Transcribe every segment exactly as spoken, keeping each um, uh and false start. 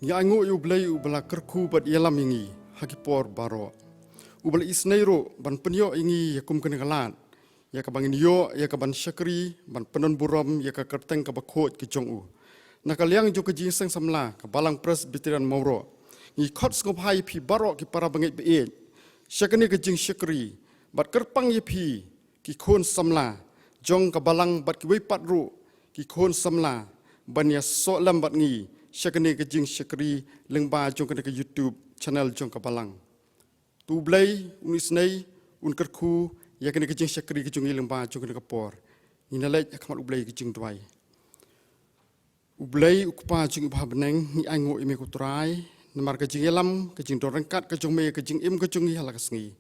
Ngi ainguh ïa U Blei uba la kyrkhu bad ïalam ïa ngi ha ki por baroh, uba la isynei ruh ban pynïoh ïa ngi ïa kum kane ka lad, ïa kaba ngin ïoh ïa kaban shakri ban pyndonburom ïa ka kyrteng kaba khuid ka jong u. Na ka liang jong ka Jingïaseng Samla ka Balang Presbyterian Mawroh, ngi khot sngewbha ïa phi baroh ki para bangeit ba ïeit sha kane ka jingshakri, bad kyrpang ïa phi ki khun samla jong ka Balang bad kiwei pat ruh ki khun samla ban ïasoh lem bad ngi sha kane ka jingshakri lyngba jong kane ka YouTube channel jong ka Balang. To U Blei un isynei, un kyrkhu ïa kane ka jingshakri ka jong ngi lyngba jong kane ka por. Ngin ïa leit ha khmat U Blei ka jingduwai. U Blei, U Kpa jong ngi uba ha bneng, ngi ainguh ïa me ko Trai namar ka jingïalam, ka jingdon ryngkat ka jong me, ka jingim ka jong ngi ha la ka sngi.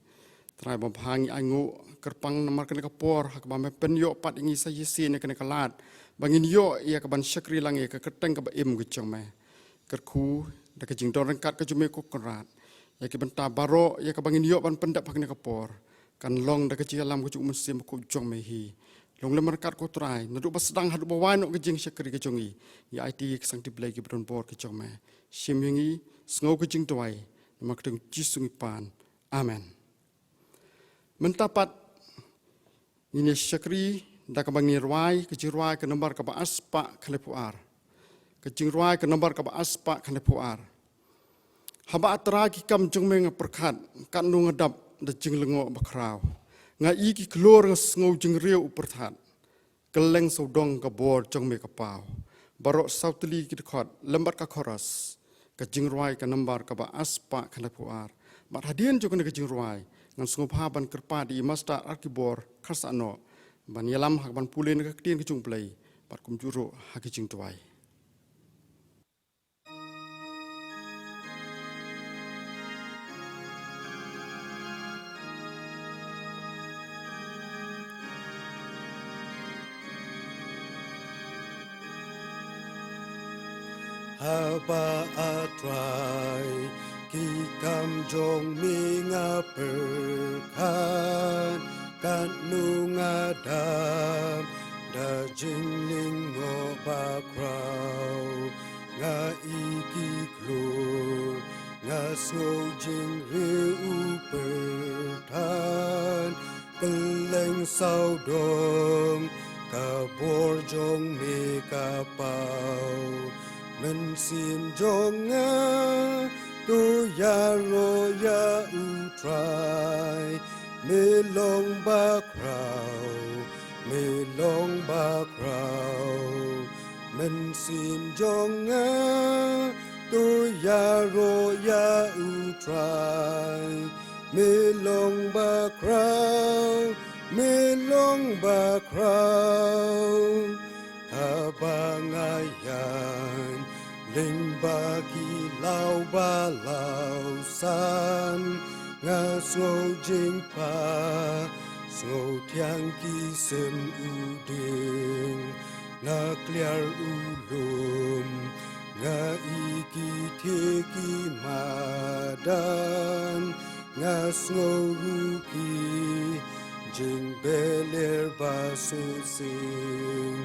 Trai babha, ngi ainguh kyrpang namar kane ka por ha kaba me pynïoh pat ïa ngi sa shisien ïa kane ka lad ba ngin ïoh ïa kaban shakri lang ïa ka kyrteng kaba im ka jong me. Kyrkhu da ka jingdon ryngkat ka jong me ko Kynrad ïa ki bynta baroh ïa kaba ngin ïoh ban pyndep ha kane ka por, kan long da ka jingïalam ka jong U Mynsiem Bakhuid jong me hi. Long lem ryngkat ko Trai, naduh ba sdang haduh ba wai noh ka jingshakri ka jong ngi. Ïa aiti ïa ki sangti Blei kiba don bor ki jong me. Shim ïa ngi, sngew ka jingduwai, namar ka kyrteng U Jisu ngi pan. Amen. Mynta pat ngin ïa shakri da kaba ngin rwai ka jingrwai ka nombar kaba ar spah khyndai phew ar. Ka jingrwai ka nombar kaba ar spah khyndai phew ar. Haba nga trai ki kam jong me nga pyrkhat, katno nga dap da jinglyngngoh bakhraw. Nga ïohi ki khlur, nga sngew jingriew u pyrthat. Kylleng sawdong ka bor jong me ka paw. Baroh saw tylli ki dkhot lem bad ka chorus. Ka jingrwai ka nombar kaba ar spah khyndai phew ar. Bad hadien jong kane ka jingrwai ngan sngewbha ban kyrpad ïa i Master Arkibor Kharsahnoh ban ïalam ha kaban pule na ka ktien ka jong U Blei bad kumjuh ruh ha ka jingduwai. Haba nga trai ki kam jong me nga pyrkhat, katno nga dap da jinglyngngoh bakhraw. Nga ïohi ki khlur, nga sngew jingriew u pyrthat. Kylleng sawdong ka bor jong me ka paw. Mynsiem jong nga to ïaroh ïa U Trai. Me long bakhraw, me long bakhraw. Mynsiem jong nga to ïaroh ïa U Trai. Me long bakhraw, me long bakhraw. Haba nga ïaid lyngba ki law ba law san, nga sngew jingpang, sngew thiang ki sim u dieng. Nga kliar u lum, nga ïohi ki thik ki madan. Nga sngew ruh ki jingbeler ba shisien.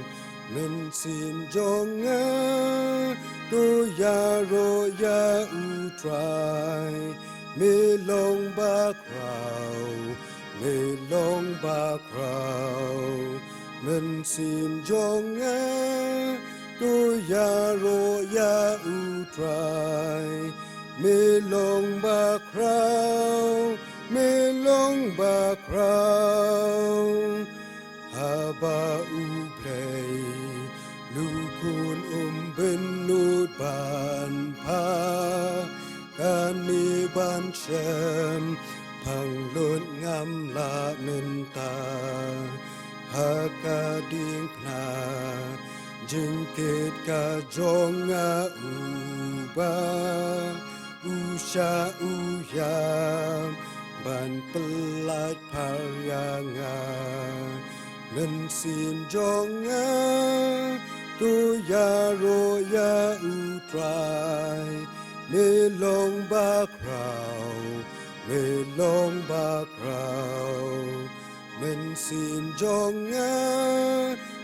Mynsiem jong nga to ïaroh ïa U Trai. Me long bakhraw, me long bakhraw. Mynsiem jong nga to ïaroh ïa U Trai. Me long bakhraw, me long bakhraw. Haba U Blei, lukun um bynnud ban phah, kane ban shem pang lut ngam lah mynta. Ha ka diengphna jingkit ka jong nga uba u shah u ïam ban pyllait phar ïa nga. Mynsiem jong nga to ïaroh ïa U Trai. Me long bakhraw, me long bakhraw. Mynsiem jong nga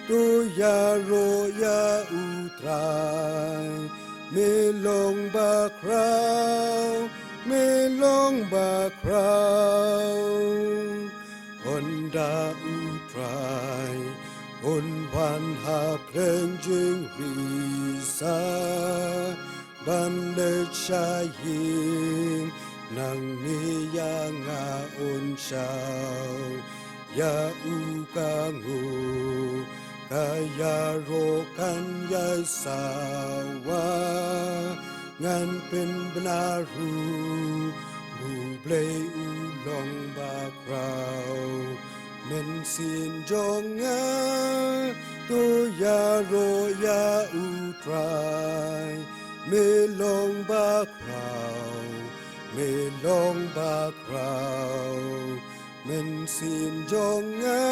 to ïaroh ïa U Trai. Me long bakhraw, me long bakhraw. Ynda U Trai un wan ha pdeng jingri sa, ban leit sha ïing, nangne ïa nga un shaw. Ïa u ka nguh, ka ïaroh kan ïasawa. Ngan pynbna ruh, U Blei u long bakhraw. Mynsiem jong nga, to ïaroh ïa U Trai. Me long bakhraw, me long bakhraw. Mynsiem jong nga,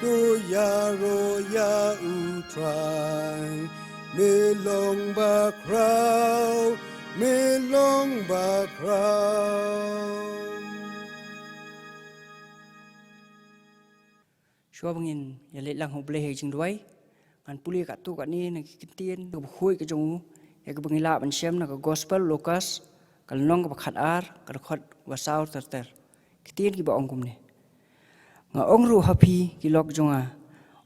to ïaroh ïa U Trai. Me long bakhraw, me long bakhraw. Shuwa ba ngin ïa leit lang ha U Blei ha ka jingduwai, ngan pule katto katne na ki ktien kaba khuid ka jong u, ïa kaba ngi lah ban shem na ka Gospel Lukas, ka lynnong kaba khatar, ka dkhot ba saw ter ter. Ktien kiba ong kumne: Nga ong ruh ha phi, ki lok jong nga,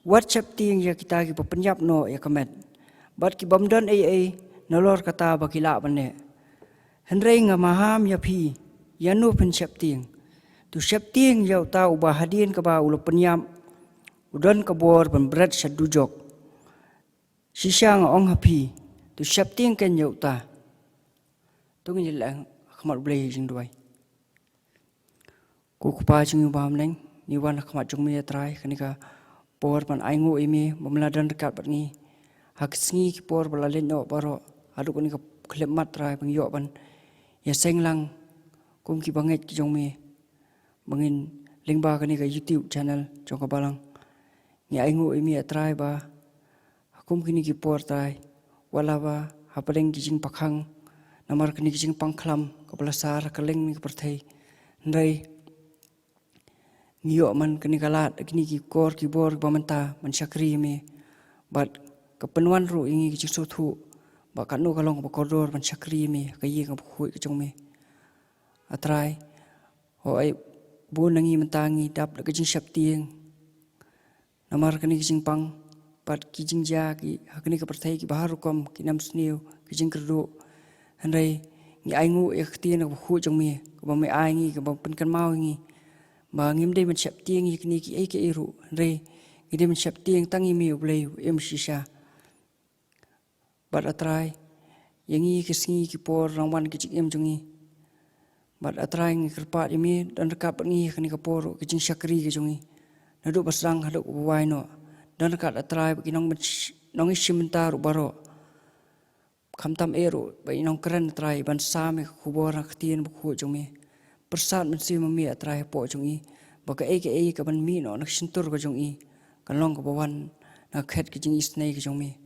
wat sheptieng ïa kita kiba pynïap noh ïa ka met, bad ki bym don ei ei nalor kata ba ki lah ban leh. Hynrei nga maham ïa phi, ïano phin sheptieng? To sheptieng ïa uta uba hadien kaba u la pynïap, u don ka bor ban bret sha dujok. Shisha nga ong ha phi, to sheptieng keiñ ïa uta. To ngin ïa leit ha khmat U Blei ha jingduwai. Ko Kpa jong ngi uba ha bneng, ngi wan ha khmat jong me, A Trai, kane ka por ban ainguh ïa me ba me la don ryngkat bad ngi ha ki sngi ki por ba la leit noh baroh, haduh kane ka khyllipmat, Trai, ba ngi ïoh ban ïaseng lang kum ki bangeit ki jong me, ba ngin lyngba kane ka YouTube channel jong ka Balang. Ngi ainguh ïa me, A Trai, ba ha kum kine ki por, Trai, wat la ba hapdeng ki jingpang khang namar kane ka jingpang khlam kaba la sar ha kylleng kane ka pyrthei, hynrei ngi ïoh man kane ka lad, kine ki kor ki bor ba mynta ban shakri ïa me, bad ka pynwan ruh ïa ngi ka jingsngewthuh ba katno ka long kaba kordor ban shakri ïa me ha ka ïing kaba khuid ka jong me. A Trai, hooid, bun na ngi mynta ngi dap da ka jingsheptieng namar kane ka jingpang bad ki jingjia ki ha kane ka pyrthei kiba har rukom, ki nemsniew, ki jingkyrduh. Hynrei ngi ainguh ïa ka ktien kaba khuid jong me, kaba me ai ngi, kaba pynkynmaw ïa ngi ba ngim dei ban sheptieng ïa kine kiei kiei ruh, hynrei ngi dei ban sheptieng tang ïa me, U Blei u im shisha. Bad A Trai, ïa ngi ki sngi ki por, nang wan ki jingim jong ngi. Bad A Trai, ngi kyrpad ïa me, don ryngkat bad ngi ha kane ka por, ka jingshakri ka jong ngi, naduh ba sdang haduh ba wai noh. Don ryngkat, A Trai, bad ki nong ban sh-, nongshim bynta ruh baroh, khamtam eh ruh bad ki nongkren, A Trai, ban sam ïa ka khubor na ka ktien bakhuid jong me. Pyrsad mynsiem ma me, A Trai, hapoh jong ngi, ba kaei kaei kaban mih noh na ka shyntur ka jong ngi, kan long kaba wan na ka khet ka jingisynei ka jong me.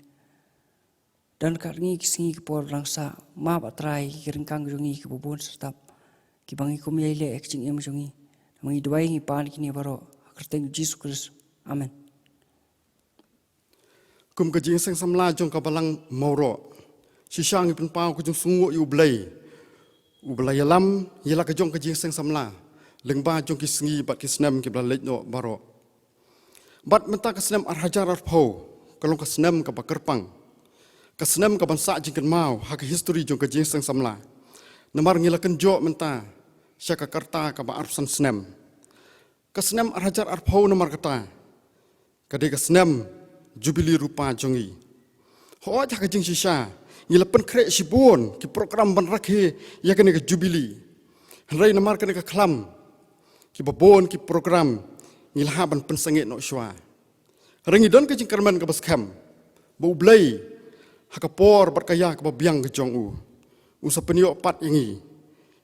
Don ryngkat ngi ki sngi ki por ba dang sah, map, A Trai, ki ryngkang jong ngi kiba bun syrtap, kiba ngi kum ïai leh ha ka jingim jong ngi. Namar ngi duwai, ngi pan kine baroh ha ka kyrteng U Jisu Khrist. Amen. Kum ka Jingïaseng Samla jong ka Balang Mawroh, shisha ngi pynpaw ka jingsngewnguh ïa U Blei uba la ïalam ïa la ka jong ka Jingïaseng Samla lyngba jong ki sngi bad ki snem kiba la leit noh baroh. Bad mynta ka snem ar hajar arphew ka long ka snem kaba kyrpang, ka snem kaban sah jingkynmaw ha ka histori jong ka Jingïaseng Samla. Namar ngi la kynjoh mynta sha ka rta kaba arphew san snem. Ka snem ar hajar arphew namar kata ka dei ka snem Jubili Rupa jong ngi. Hooid, ha ka jingshisha ngi la pynkhreh shibun ki program ban rakhe ïa kane ka Jubili. Hynrei namar kane ka khlam, kiba bun ki program ngi la hap ban pynsangeh noh shuwa. Hynrei ngi don ka jingkyrmen kaba skhem ba U Blei ha ka por bad ka ïa kaba biang ka jong u, un sa pynïoh pat ïa ngi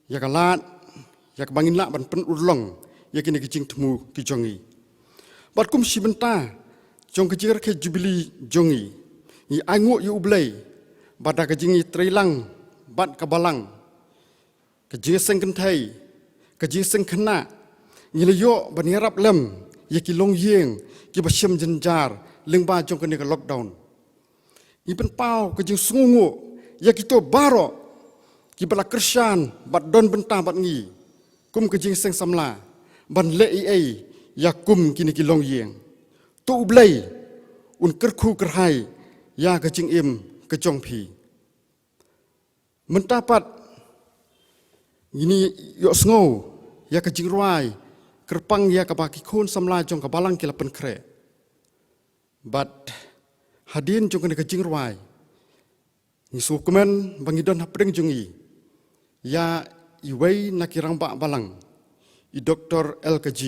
ïa ka lad, ïa kaba ngin lah ban pynurlong ïa kine ki jingthmu ki jong ngi. Bad kum shi bynta jong ka jingrakhe Jubili jong ngi, ngi ainguh ïa U Blei ba da ka jingïatreilang bad ka Balang, ka jingïaseng kynthei, ka jingïaseng khynnah, ngi la ïoh ban ïarap lem ïa ki longïing kiba shem jynjar lyngba jong kane ka lockdown. Ngi pynpaw ka jingsngewnguh ïa kito baroh kiba la kyrshan bad don bynta bad ngi kum ka jingseng samla ban leh ei ei ïa kum kine ki longïing. To U Blei un kyrkhu kyrhai ïa ka jingim ka jong phi. Mynta pat ngin ïohsngew ïa ka jingrwai kyrpang ïa kaba ki khun samla jong ka balang ki la pynkhreh. Bad hadien jong kane ka jingrwai, ngi sngewkmen ba ngi don hapdeng jong ngi ïa iwei na ki rangbah balang, i Doktor L K G,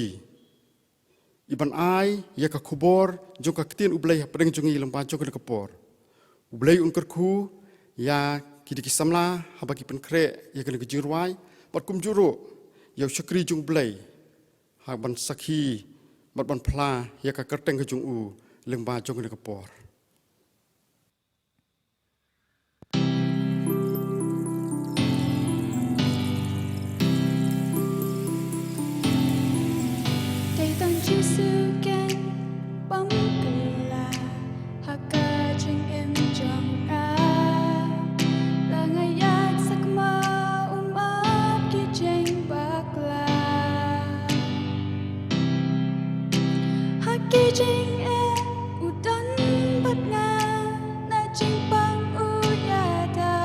i ban ai ïa ka khubor jong ka ktien U Blei hapdeng jong ngi lyngba jong kane ka por. U Blei un kyrkhu ïa kine ki samla haba ki pynkhreh ïa kane ka jingrwai, bad kumjuh ruh ïa u shakri jong U Blei ha ban sakhi bad ban phla ïa ka kyrteng ka jong u lyngba jong kane ka por. Te tang Jisu ken bam kylla ha ka jingim jong nga. La nga ïaid sakma um ap ki jingbakla. Ha ki jingeh u don bad nga, na jingpang u ïada.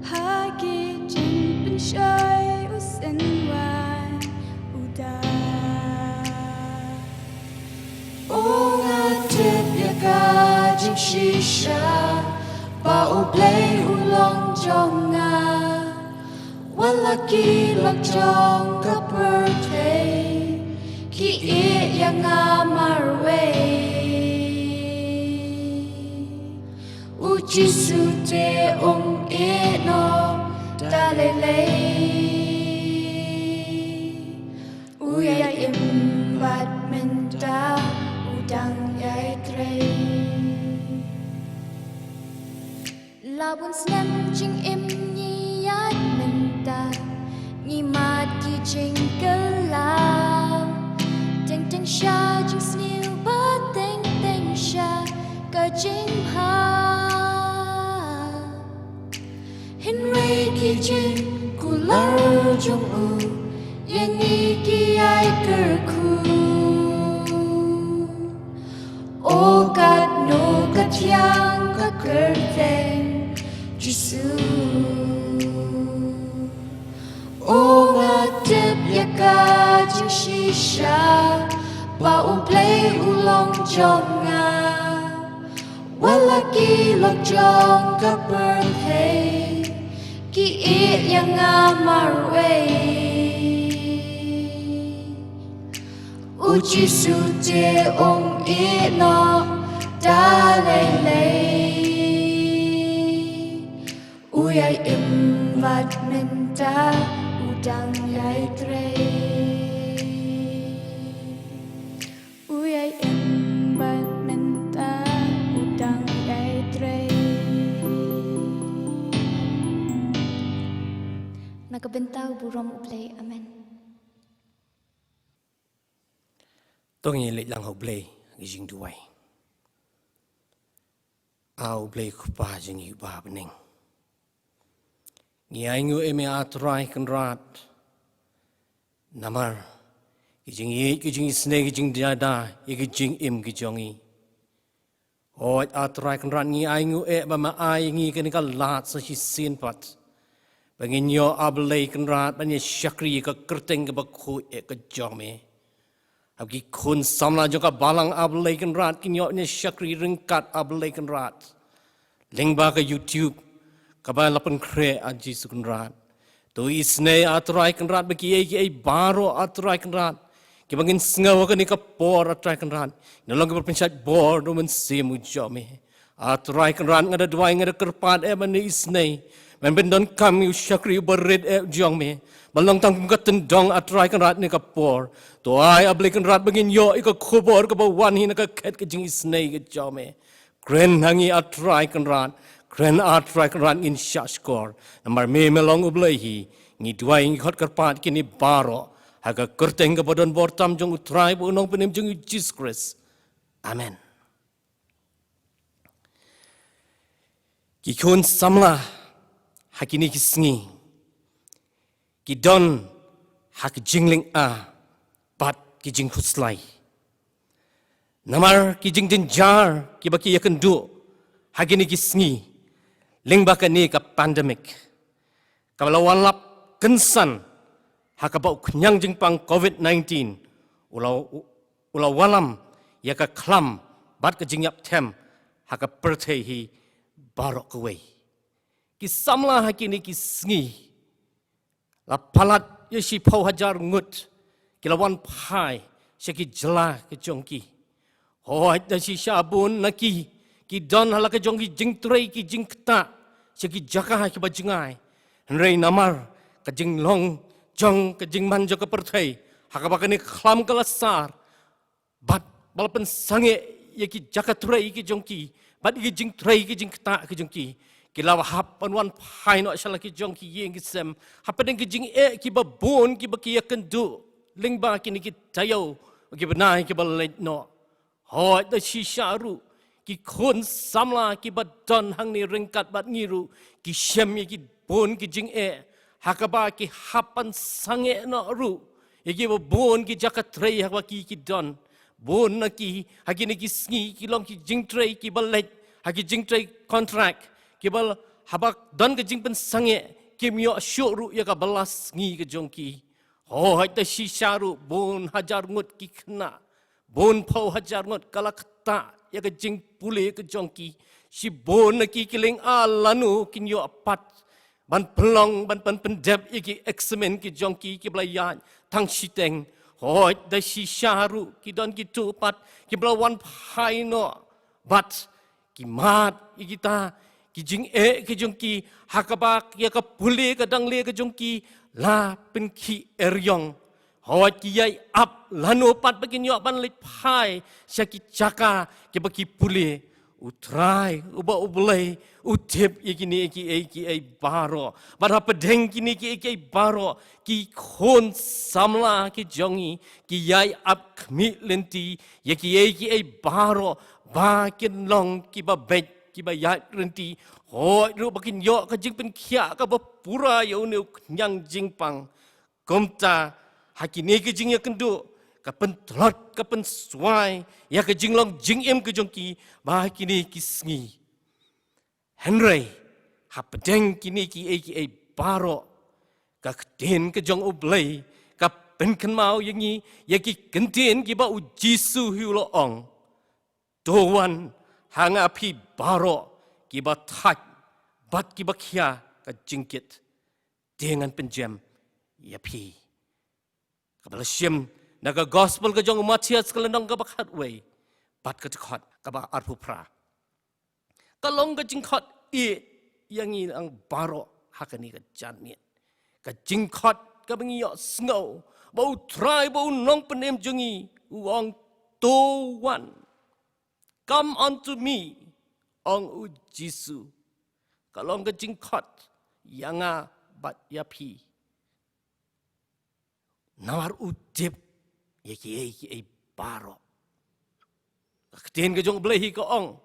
Ha ki jingpynshoi u synwan u da. O nga tip ïa ka jingshisha ba U Blei u long jong nga. Wat la ki lok jong ka pyrthei ki ïeh ïa nga marwei. U Jisu te um ïeh noh da lei lei. U ïai im bad mynta u dang ïai trei. La bun snem jingim ngi ïaid mynta, ngi mad ki jingkylla. Teng teng sha jingsniew bad teng teng sha ka jingbha. Hynrei ki jingkular jong u ïa ngi ki ïai kyrkhu. O katno ka thiang ka kyrteng Jisu. O nga tip ïa ka jingshisha ba U Blei u long jong nga. Wat la ki lok jong ka pyrthei ki ïeh ïa nga marwei. U Jisu te um ïeh noh da lei lei. U ïai im bad mynta u dang ïai trei. U ïai im bad mynta u dang ïai trei. Na ka bynta u burom U Blei. Amen. To ngin leit lang ha U Blei ha ka jingduwai. A U Blei Kpa jong ngi uba ha bneng, ngi ainguh ïa me A Trai Kynrad namar ki jingïeit, ki jingisynei, ki jingdada ïa ki jingim ki jong ngi. Hooid A Trai Kynrad, ngi ainguh eh ba me ai ïa ngi kane ka lad sa shisien pat ba ngin ïoh A Blei Kynrad ban ïa shakri ïa ka kyrteng kaba khuid eh ka jong me. Haba ki khun samla jong ka balang A Blei Kynrad kin ïoh ban ïa shakri ryngkat A Blei Kynrad lyngba ka YouTube kaba la pynkhreh A Jisu Kynrad. To isynei A Trai Kynrad ba kiei kiei baroh A Trai Kynrad kiba ngin sngew ha kane ka por A Trai Kynrad, ngin long kiba pynshait bor da U Mynsiem u jong me. A Trai Kynrad, nga da duwai, nga da kyrpad eh ban isynei ban pyndonkam ïa u shakri uba rit eh u jong me ban long tang kum ka tyndong A Trai Kynrad ha kane ka por. To ai A Blei Kynrad ba ngin ïoh ïa ka khubor kaba wan hi na ka khet ka jingisynei ka jong me. Kren ha ngi A Trai Kynrad, kren A Trai Kynrad, ngin shahshkor namar me, me long U Blei hi. Ngi duwai, ngi khot kyrpad kine baroh ha ka kyrteng kaba don bor tam jong U Trai bad U Nongpynim jong ngi U Jisu Khrist. Amen. Ki khun samla ha kine ki sngi ki don ha ki jinglynga bad ki jingkhuslai. Namar ki jingjynjar kiba ki ïakynduh ha kine ki sngi lyngba kane ka pandemic kaba la wanlap kynsan ha kaba u khñiang jingpang covid nineteen u la, u la wallam ïa ka khlam bad ka jingïap them ha ka pyrthei hi baroh kawei. Ki samla ha kine ki sngi la palat ïa shiphew hajar ngut ki la wan phai sha ki jylla ki jong ki. Hooid da shisha bun na ki ki don ha la ka jong ki jingtrei ki jingktah sha ki jaka kiba jngai. Hynrei namar ka jinglong jong ka jingman jong ka pyrthei ha kaba kane ka khlam ka la sar bad ba la pynsangeh ïa ki jaka trei ki jong ki bad ïa ki jingtrei ki jingktah ki jong ki, ki la hap ban wan phai noh sha la ki jong ki ïing ki sem hapdeng ki jingeh kiba bun kiba ki ïakynduh lyngba kine ki taïew ki bnai kiba la leit noh. Hooid da shisha ruh ki khun samla kiba don hangne ryngkat bad ngi ruh ki shem ïa ki bun ki jingeh ha kaba ki hap ban sangeh noh ruh ïa kiba bun ki jaka trei ha kaba ki ki don. Bun na ki ha kine ki sngi ki long ki jingtrei kiba leit ha ki jingtrei contract kiba la, haba don ka jingpynsangeh kim ïoh shuh ruh ïa kaba la sngi ka jong ki. Hooid da shisha ruh bun hajar ngut ki khynnah, bun phew hajar ngut ka la ktah ïa ka jingpule ka jong ki. Shibun na ki ki lynga lano kin ïoh pat ban pynlong ban pyn pyndep ïa ki eksamin ki jong ki kiba la ïaid tang shiteng. Hooid da shisha ruh ki don kito pat kiba la wan phai noh bad ki mad ïa kita ki jingeh ki jong ki ha kaba ïa ka pule ka dang leh ka jong ki la pynkhih eriong. Hooid ki ïai ap lano pat ba kin ïoh ban leit phai sha ki jaka kiba ki pule. U Trai uba U Blei u tip ïa kine kiei kiei baroh bad hapdeng kine kiei kiei baroh ki khun samla ki jong ngi ki ïai ap khmih lynti ïa kiei kiei baroh ba kin long kiba beit kiba ïaid lynti. Hooid ruh ba kin ïoh ka jingpynkhiah kaba pura ïa une u khñiang jingpang. Kumta ha kine ki jingïakynduh ka pyntlot ka pynswai ïa ka jinglong jingim ka jong ki ba ha kine ki sngi. Hynrei hapdeng kine kiei kiei baroh ka ktien ka jong U Blei ka pynkynmaw ïa ngi ïa ki kyntien kiba U Jisu hi u la ong. To wan ha nga phi baroh kiba thait bad kiba khia ka jingkit, te ngan pynjem ïa phi. Kaba la shim na ka gospel ka jong u Mathaios ka lynnong kaba khatwei bad ka dkhot kaba arphew phra. Ka long ka jingkhot ïa ngi lang baroh ha kane ka janmiet. Ka jingkhot kaba ngi ïohsngew ba U Trai ba U Nongpynim jong ngi u ong to wan. Come unto me, ong U Jisu. Ka long ka jingkhot ïa nga bad ïa phi. Namar u tip ïa kiei kiei baroh. Ka ktien ka jong U Blei hi ka ong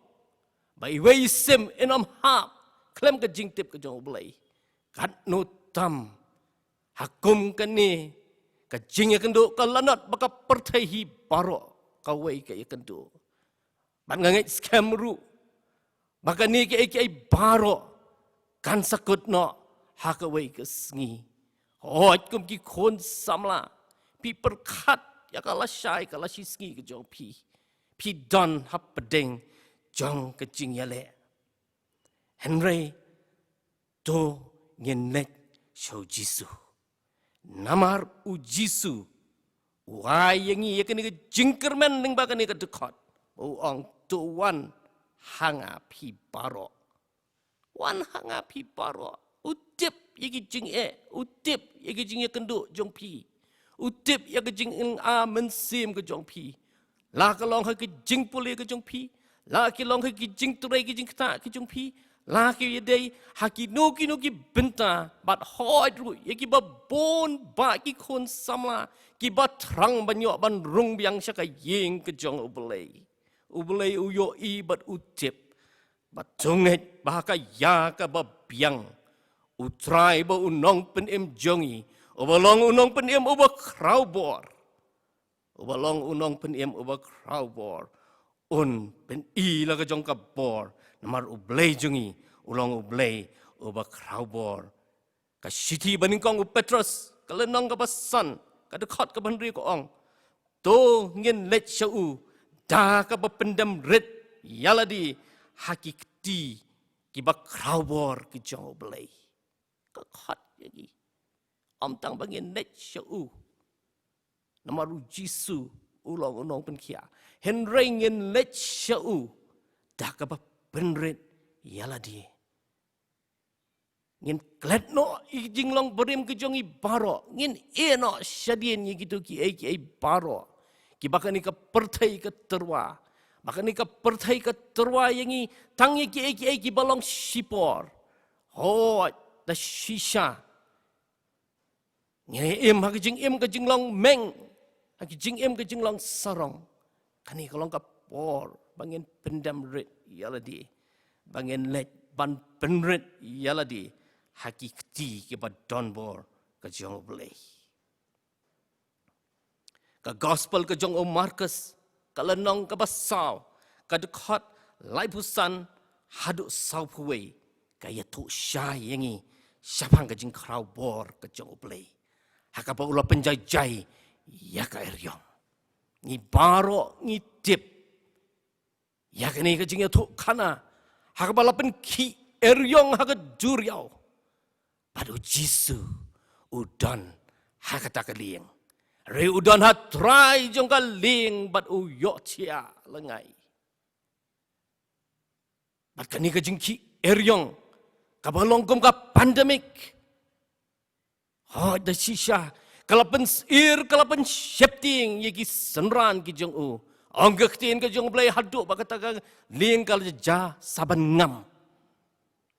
ba iwei i sim in ym hap khlem ka jingtip ka jong U Blei. Katno tam ha kum kane ka jingïakynduh ka lanot ba ka pyrthei hi baroh kawei ka ïakynduh. Bad nga ngeit skhem ruh ba kane kiei kiei baroh kan sa kut noh ha kawei ka sngi. Hooid kum ki khun samla phi pyrkhat ïa ka lashai ka lashisngi ka jong phi. Phi don hapdeng jong ka jingïaleh. Hynrei to ngin leit sha U Jisu. Namar U Jisu u ai ïa ngi ïa kane ka jingkyrmen lyngba kane ka dkhot ba u ong to wan ha nga phi baroh. Wan ha nga phi baroh. U tip ïa ki jingeh, u tip ïa ki jingïakynduh jong phi. U tip ïa ka jingim mynsiem ka jong phi. La ka long ha ki jingpule ka jong phi, la ki long ha ki jingtrei ki jingktah ki jong phi, la ki ïadei ha kino kino ki bynta bad hooid ruh ïa kiba bun ba ki khun samla kiba thrang ban ïoh ban rung biang sha ka ïing ka jong U Blei. U Blei u ïohi bad u tip. Ba to ngeit ba ha ka ïa kaba biang, U Trai ba u nongpynim jong ngi, uba long u nongpynim uba khraw bor, uba long u nongpynim uba khraw bor, un pyni la ka jong ka bor, namar U Blei jong ngi u long U Blei uba khraw bor. Ka shithi banyngkong u Petros, ka lynnong kaba san, ka dkhot kaba hynriew ka ong: To ngin leit sha u da kaba pyndem rit ïa lade ha ki kti kiba khraw bor ki jong U Blei. Ka khot ïa ngi, ym tang ba ngin leit sha u, namar U Jisu u long u nongpynkhiah, hynrei ngin leit sha u da kaba pynrit ïa lade. Ngin klet noh ïa ki jinglong barim ki jong ngi baroh, ngin ïeh noh shadien ïa kito kiei kiei baroh kiba kane ka pyrthei ka tyrwa. Ba kane ka pyrthei ka tyrwa ïa ngi tang ïa kiei kiei kiba long shipor. Hooid, da shisha ngin ïa im ha ka jingim ka jinglong meng, ha ka jingim ka jinglong sarong. Kane ka long ka por ba ngin pyndem rit ïa lade, ba ngin leit ban pynrit ïa lade ha ki kti kiba don bor ka jong U Blei. Ka gospel ka jong u Markus, ka lynnong kaba saw, ka dkhot laiphew san haduh sawphew wei, ka ïathuh shai ïa ngi shaphang ka jingkhraw bor ka jong U Blei, ha kaba u la pynjaijai ïa ka eriong. Ngi baroh ngi tip ïa kane ka jingïathuhkhana, ha kaba la pynkhih eriong ha ka duriaw, bad U Jisu u don ha kata ka lieng. Hynrei u don ha trai jong ka lieng bad u ïohthiah lyngngai. Bad kane ka jingkhih eriong kaba long kum ka pandemic, hooid, da shisha ka la pynsyier, ka la pynsheptieng ïa ki synran ki jong u. Ong ka ktien ka jong U Blei, haduh ba kata ka lieng ka la jia sa ban ngam,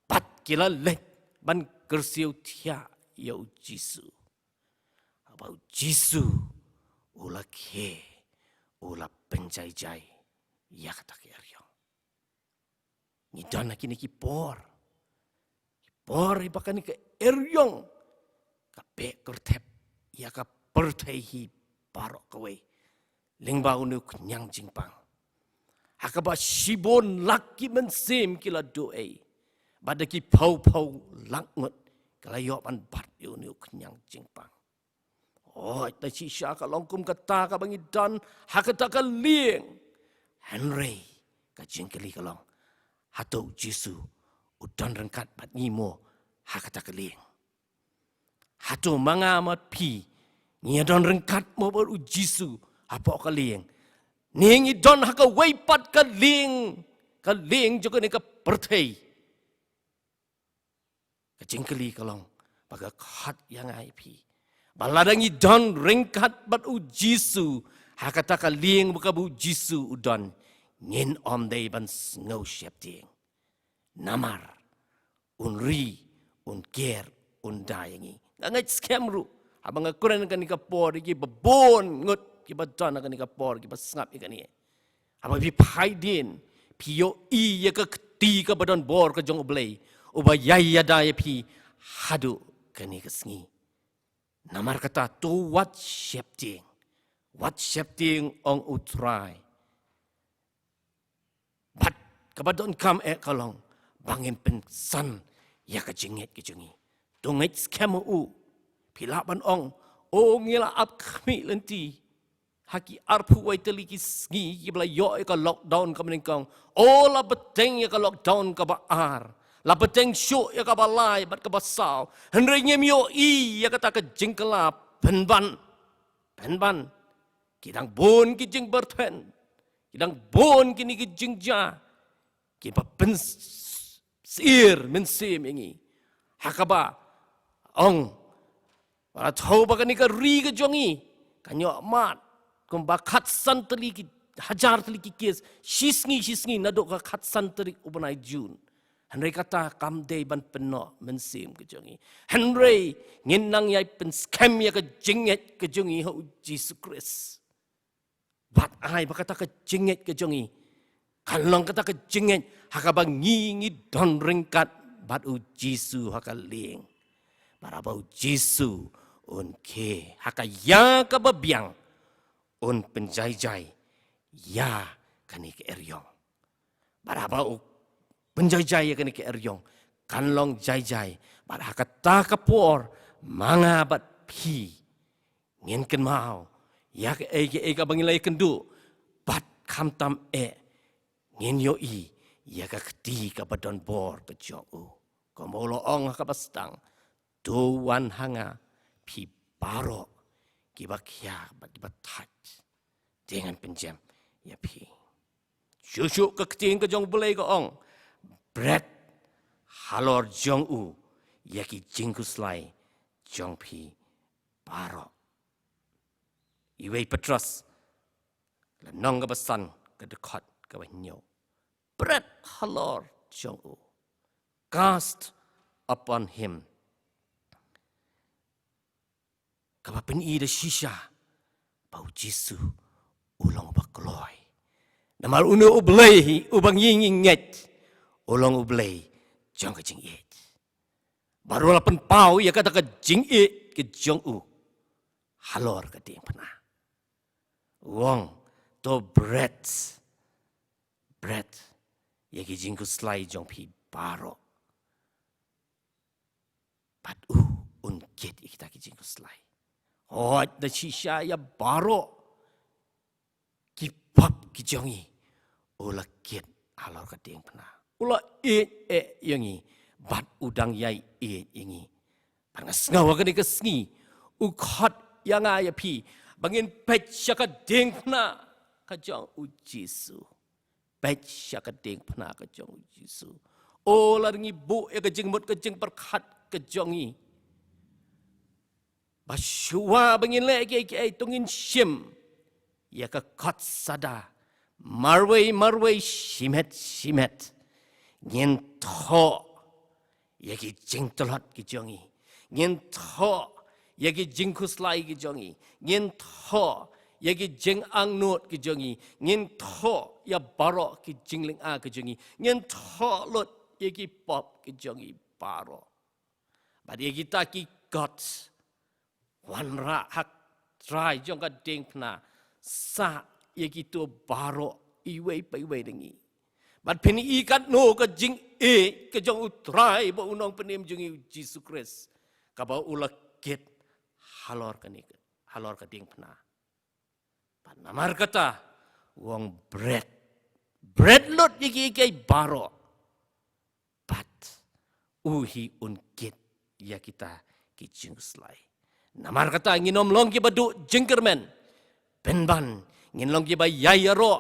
bad ki la leit ban kyrsiew thiah ïa U Jisu. Haba U Jisu u la khie, u la pynjaijai ïa kata ka eriong. Ngi don ha kine ki por, ki por ba kane ka eriong ka beh kyrthep ïa ka pyrthei hi baroh kawei, lyngba une u khñiang jingpang, ha kaba shibun lak ki mynsiem ki la duh ei, bad da ki phew phew lak ngut ki la ïoh ban bat ïa une u khñiang jingpang. Hooid, da shisha ka long kum kata kaba ngi don ha kata ka lieng. Hynrei ka jingkylli ka long, hato U Jisu u don ryngkat bad ngi mo ha kata ka lieng? Hato ma nga ma phi ngi ïa don ryngkat mo bad U Jisu hapoh ka lieng, ne ngi don ha kawei pat ka lieng, ka lieng jong kane ka pyrthei? Ka jingkylli ka long ba ka khot ïa nga ïa phi ba lada ngi don ryngkat bad U Jisu ha kata ka lieng ba kaba U Jisu u don, ngin ym dei ban sngew sheptieng. Namar un ri, un ker, un da ïa ngi. Nga ngeit skhem ruh haba nga kren kane ka por ïa kiba bun ngut kiba don kane ka por kiba sngap ïa kane. Haba phi phai dien, phi ïohi ïa ka kti kaba don bor ka jong U Blei uba ïai ïada ïa phi haduh kane ka sngi. Namar kata to wat sheptieng, wat sheptieng, ong U Trai. Bad kaba donkam eh ka long ba ngin pynsan ïa ka jingngeit ka jong ngi. To ngeit skhem u. Phi lah ban ong, o ngi la ap khmih lynti ha ki arphew wei tylli ki sngi kiba la ïoh ïa ka lockdown kaba nyngkong. O la bteng ïa ka lockdown kaba ar, la bteng shuh ïa kaba lai bad kaba saw. Hynrei ngim ïohi ïa kata ka jingkylla. Pynban, pynban, ki dang bun ki jingpyrthen, ki dang bun kine ki jingjia kiba pynsyier mynsiem ïa ngi. Ha kaba ong, ba la thew ba kane ka ri ka jong ngi kan ïoh mad kumba khatsan tylli ki, hajar tylli ki kes shi sngi shi sngi naduh ka khatsan tarik u bnai Jun. Hynrei kata kam dei ban pynnoh mynsiem ka jong ngi. Hynrei ngin nang ïai pynskhem ïa ka jingngeit ka jong ngi ha U Jisu Khrist. Wat ai ba kata ka jingngeit ka jong ngi Kan long kata ka jingngeit ha kaba ngi ngi don ryngkat bad U Jisu ha ka lieng. Bad haba U Jisu un khie ha ka ïa kaba biang, un pynjaijai ïa kane ka eriong. Bad haba u pynjaijai ïa kane ka eriong, kan long jaijai. Bad ha kata ka por, ma nga bad phi ngin kynmaw ïa kaei kaei kaba ngi la ïakynduh, bad khamtam eh ngin ïohi ïa ka kti kaba don bor ka jong u. Kumba u la ong ha kaba sdang, to wan ha nga phi baroh kiba khia bad kiba thait, te ngan pynjem ïa phi. Shuh shuh ka ktien ka jong U Blei ka ong, bret halor jong u ïa ki jingkhuslai jong phi baroh. Iwei Petros, lynnong kaba san, ka dkhot kaba hynñiew. Bret halor jong u. Cast upon him. Kaba pyni da shisha ba U Jisu u long uba kloi. Namar une U Blei uba ngi ngi ngeit, u long U Blei jong ka jingïeit. Bad u la pynpaw ïa kata ka jingïeit ka jong u halor ka diengphna. U ong, to bret, bret ïa ki jingkhuslai jong phi baroh. Bad u un kit ïa kita ki jingkhuslai. Hooid, da shisha ïa baroh ki pop ki jong ngi u la kit halor ka diengphna. U la ïeit eh ïa ngi, bad u dang ïai ïeit ïa ngi. Bad nga sngew ha kane ka sngi, u khot ïa nga ïa phi ba ngin peit sha ka diengphna ka jong U Jisu. Peit sha ka diengphna ka jong U Jisu. O, lada ngi buh ïa ka jingmut ka jingpyrkhat ka jong ngi, ba shuwa ba ngin leh kiei kiei, to ngin shim ïa ka kot sada marwei marwei, shimet shimet. Ngin thoh ïa ki jingtlot ki jong ngi. Ngin thoh ïa ki jingkhuslai ki jong ngi. Ngin thoh ïa ki jingangnud ki jong ngi. Ngin thoh ïa baroh ki jinglynga ki jong ngi. Ngin thoh lut ïa ki pop ki jong ngi baroh. Bad ïa kita ki kot, wanrah ha trai jong ka diengphna, sah ïa kito baroh iwei pa iwei na ngi. Bad phin ïohi katno ka jingïeit ka jong U Trai bad U Nongpynim jong ngi U Jisu Khrist, kaba u la kit halor kane ka, halor ka diengphna. Bad namar kata, u ong bret, bret lut ïa kiei kiei baroh. Bad u hi un kit ïa kita ki jingkhuslai. Namar kata ngin ym long kiba duh jingkyrmen. Pynban ngin long kiba ïai ïaroh,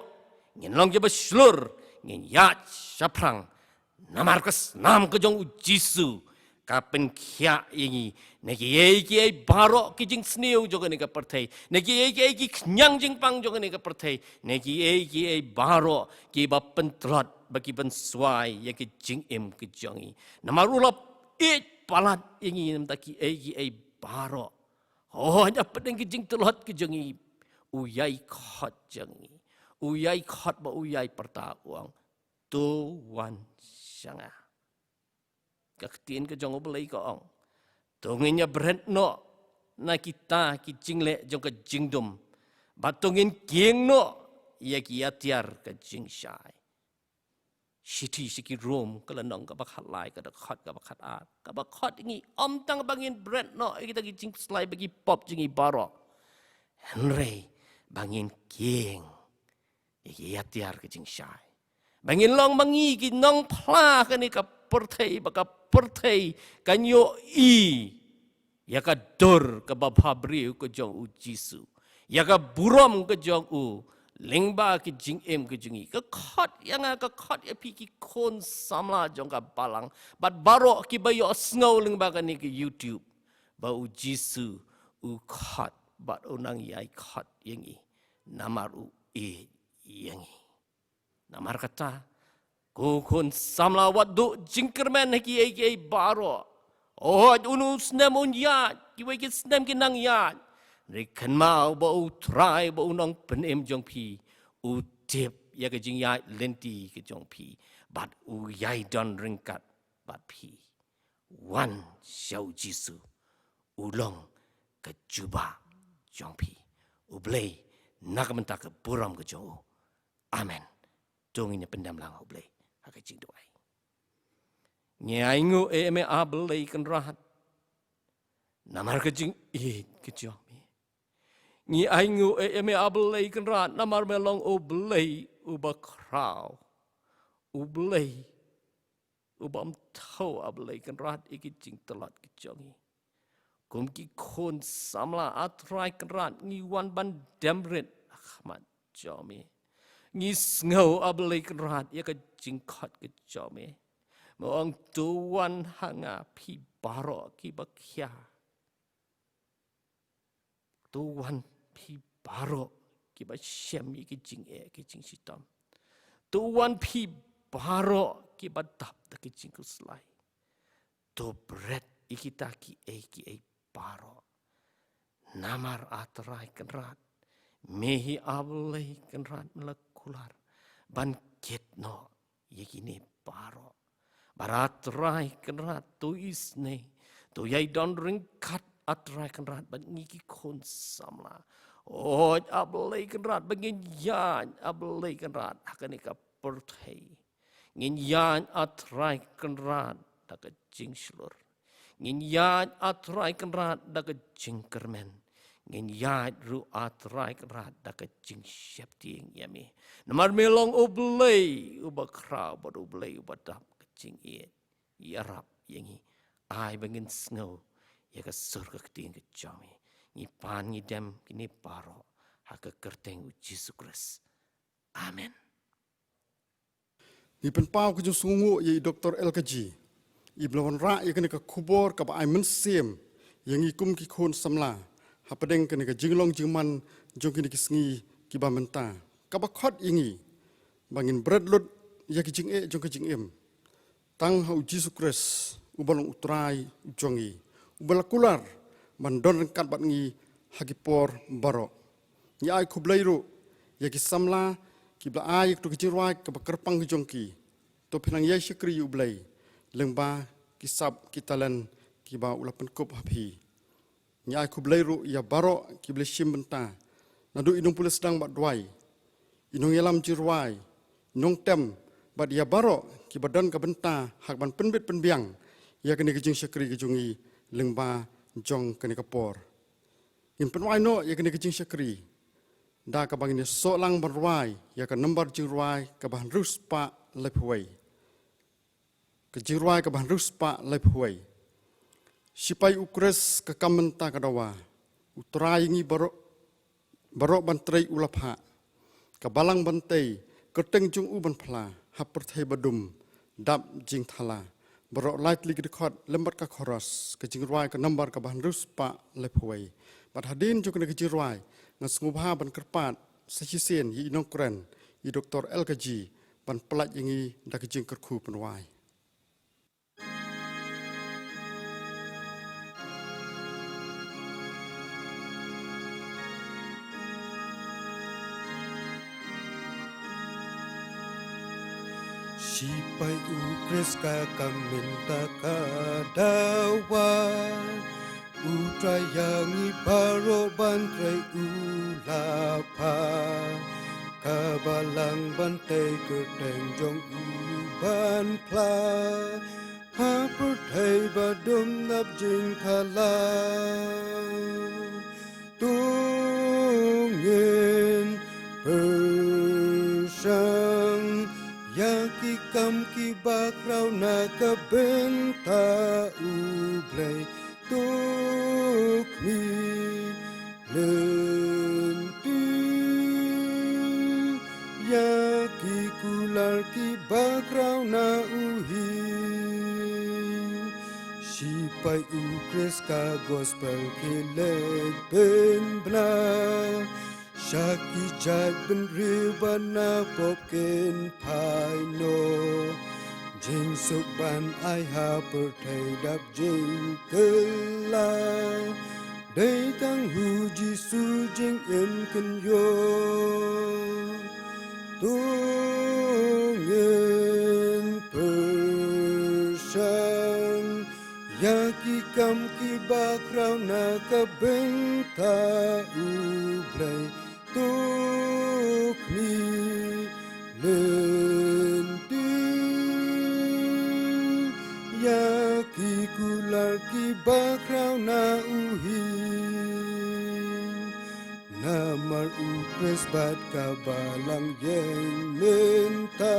ngin long kiba shlur, ngin ïaid shaphrang. Namar ka snam ka jong U Jisu ka pynkhiah ïa ngi na kiei kiei baroh ki jingsniew jong kane ka pyrthei, na kiei kiei ki khñiang jingpang jong kane ka pyrthei, na kiei kiei baroh kiba pyntlot bad ki pynswai ïa ki jingim ki jong ngi. Namar u la ïeit palat ïa ngi na bynta kiei kiei baroh. Hooid, hapdeng ki jingtlot ki jong ngi, u ïai khot jong ngi, u ïai khot bad u ïai pyrta, u ong, to wan sha nga. Ka ktien ka jong U Blei ka ong, to ngin ïa bret noh na kita ki jingleh jong ka jingdum, bad to ngin kieng noh ïa ki atiar ka jingshai. Shithi sha ki Rom, ka lynnong kaba khatlai, ka dkhot kaba khatar, kaba khot ïa ngi ym tang ba ngin bret noh ïa kita ki jingkhuslai bad ki pop jong ngi baroh, hynrei ba ngin kieng ïa ki atiar ka jingshai. Ba ngin long ma ngi ki nongphla kane ka pyrthei, ba ka pyrthei kan ïohi ïa ka dur kaba bhabriew ka jong U Jisu, ïa ka burom ka jong u lyngba ki jingim ki jong ngi. Ka khot ïa nga, ka khot ïa phi ki khun samla jong ka balang, bad baroh kiba ïohsngew lyngba kane ka YouTube, ba U Jisu u khot bad u nang ïai khot ïa ngi, namar u ïeit ïa ngi. Namar kata, ko khun samla, wat duh jingkyrmen ha kiei kiei baroh. Hooid, uno u snem un ïaid, kiwei ki snem kin nang ïaid, hynrei kynmaw ba U Trai bad U Nongpynim jong phi u tip ïa ka jingïaid lynti ka jong phi, bad u ïai don ryngkat bad phi. Wan sha u Jisu, u long ka jubab jong phi. U Blei, na ka bynta ka burom ka jong u. Amen. To ngin ïa pyndem lang ha u Blei ha ka jingduwai. Ngi ainguh ïa me, A Blei Kynrad, namar ka jingïeit ka jong me. Ngi ainguh ïa me, A Blei Kynrad, namar me long U Blei uba khraw, U Blei ubym thew, A Blei Kynrad, ïa ki jingtlot ki jong ngi. Kum ki khun samla, A Trai Kynrad, ngi wan ban dem rit ha khmat jong me. Ngi sngew, A Blei Kynrad, ïa ka jingkhot ka jong me. Me ong, to wan ha nga phi baroh kiba khia. To wan phi baroh kiba shem ïa ki jingeh ki jingshitom. To wan phi baroh kiba dap da ki jingkhuslai. To bret ïa kita kiei kiei baroh. Namar, A Trai Kynrad, me hi A Blei Kynrad, me la kular ban kit noh ïa kine baroh. Bad, A Trai Kynrad, to isynei, to ïai don ryngkat, A Trai Kynrad, bad ngi ki khun samla. Hooid, A Blei Kynrad, ba ngin ïaid, A Blei Kynrad, ha kane ka pyrthei. Ngin ïaid, A Trai Kynrad, da ka jingshlur. Ngin ïaid, A Trai Kynrad, da ka jingkyrmen. Ngin ïaid ruh, A Trai Kynrad, da ka jingsheptieng ïa me. Namar me long U Blei uba khraw bad U Blei uba dap ka jingïeit. Ïarap ïa ngi, ai ba ngin sngew ïa ka sur ka ktien ka jong me. Ngi pan ngi dem kine baroh ha ka kyrteng U Jisu Khrist. Amen. Ngi pynpaw ka jingsngewnguh ïa i Doktor L K G, iba la wanrah ïa kane ka khubor kaba ai mynsiem ïa ngi kum ki khun samla hapdeng kane ka jinglong jingman jong kine ki sngi kiba mynta, kaba khot ïa ngi ba ngin bret lut ïa ki jingeh jong ka jingim, tang ha U Jisu Khrist, uba long U Trai jong ngi, uba la kular ban don ryngkat bad ngi ha ki por baroh. Ngi ai khublei ruh ïa ki samla kiba la ai ïa katu ka jingrwai kaba kyrpang ka jong ki. To phin nang ïai shakri ïa U Blei lyngba ki sap ki talent kiba u la pynkup ha phi. Ngi ai khublei ruh ïa baroh kiba la shim bynta, naduh i nongpule sdang bad duwai, i nongïalam jingrwai, i nongtem, bad ïa baroh kiba don ka bynta ha kaban pynbit pynbiang ïa kane ka jingshakri ka jong ngi lyngba jong kane ka por. Ngin pynwai noh ïa kane ka jingshakri da kaba ngin ïasoh lang ban rwai ïa ka nombar jingrwai kaba hynriew spah laiphew wei. Ka jingrwai kaba hynriew spah laiphew wei. Shipai U Khrist, ka kam mynta ka dawa, U Trai ngi baroh, baroh ban trei u la phah. Ka balang ban tei, kyrteng jong u ban phla, ha pyrthei ba dum, dap jingthala. Baroh lai tylli ki dkhot lem bad ka chorus, ka jingrwai ka nombar kaba hynriew spah laiphew wei. Bad hadien jong kane ka jingrwai, nga sngewbha ban kyrpad sa shisien ïa i nongkren, i Doktor L K G, ban pyllait ïa ngi da ka jingkyrkhu pynwai. Shipai U Khrist, ka kam mynta ka dawa, U Trai ïa ngi baroh ban trei u la phah. Ka balang ban tei, kyrteng jong u ban phla, ha pyrthei ba dum dap jingthala. To ngin pyrshang ïa ki kam kiba khraw na ka bynta U Blei. To khmih lynti ïa ki kular kiba khraw na u hi. Shipai U Khrist, ka gospel khie leit pynbna sha ki jaitbynriew, bad na pop kin phai noh. Jingsuk ban ai ha pyrthei dap jingkylla, dei tang u Jisu jingim kynjoh. To ngin pyrshang ïa ki kam kiba khraw na ka bynta U Blei. To khmih lynti ïa ki kular kiba khraw na U hi. Namar U Khrist bad ka balang ïeng mynta,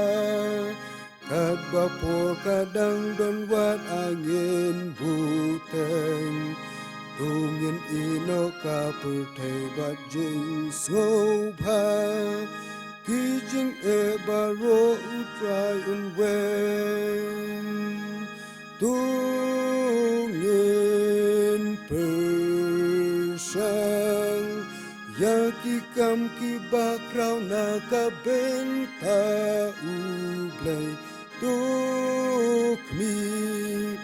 katba por ka dang don wat, ngin bteng. To ngin ïehnoh ka pyrthei bad jingsngewbha, ki jingeh baroh U Trai un weng. To ngin pyrshang ïa ki kam kiba khraw na ka bynta U Blei. To khmih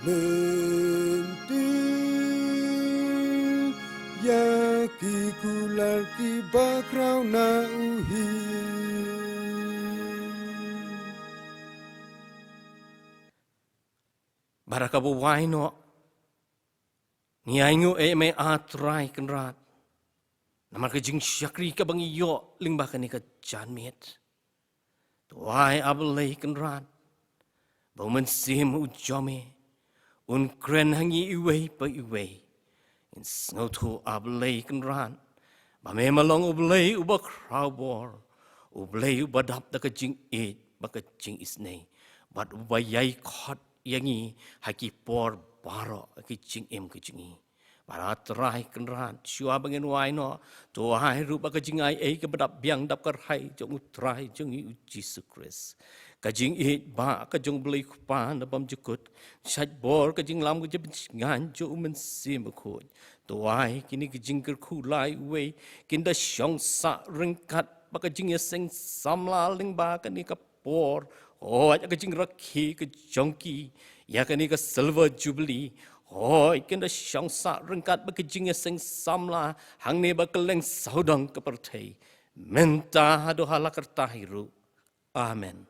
lynti ïa ki kular kiba khraw na U hi. Bad ha kaba wai noh, ngi ainguh ïa me, A Trai Kynrad, namar ka jingshakri kaba ngi ïoh lyngba kane ka janmiet. To ai, A Blei Kynrad, ba U Mynsiem U jong me un kren ha ngi iwei pa iwei. Ngin sngewthuh, A Blei Kynrad, ba me ma long U Blei uba khraw bor, U Blei uba dap da ka jingïeit bad ka jingisynei, bad uba ïai khot ïa ngi ha ki por baroh ki jingim ki jong ngi. Bad A Trai Kynrad, shuwa ba ngin wai noh, to ai ruh ba ka jingai ei kaba dap biang dap kyrhai jong U Trai jong ngi U Jisu Khrist, ka jingïeit ba ka jong U Blei Kpa na bymjukut, shait bor ka jinglam ka jingpynshngaiñ jong U Mynsiem Bakhuid, to ai kine ki jingkyrkhu lai uwei kin da shong sah ryngkat bad ka jingïaseng samla lyngba kane ka por. Hooid, ka jingrakhe ka jong ki ïa kane ka Silver Jubilee, hooid, kin da shong sah ryngkat bad ka jingïaseng samla hangne bad kylleng sawdong ka pyrthei, mynta haduh hala karta hi ruh. Amen.